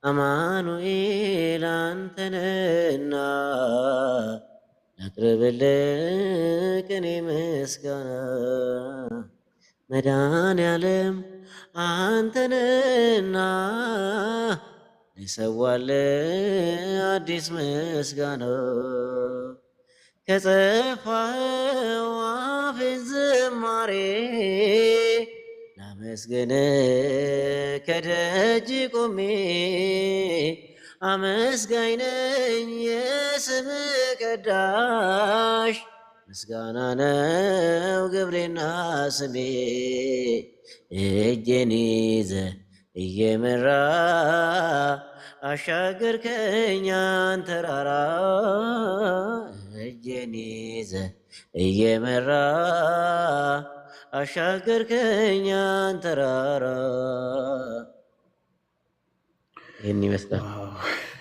አማኑኤል አንተነና ላቅርብልህ ቅኔ ምስጋና መድኃኔዓለም አንተነና ልሰዋልህ አዲስ ምስጋና ከጸፋኸው አፌን ዝማሬ ላመስግን ከደጅ ቆሜ አመስጋኝ ነኝ የስም ቀዳሽ ምስጋና ነው ግብሬና ስሜ እጄን ይዘህ እየመራ አሻገርከኝ ተራራ እጄን ይዘህ እየመራ አሻገርከኝ ተራራ። ይህን ይመስላል። Wow!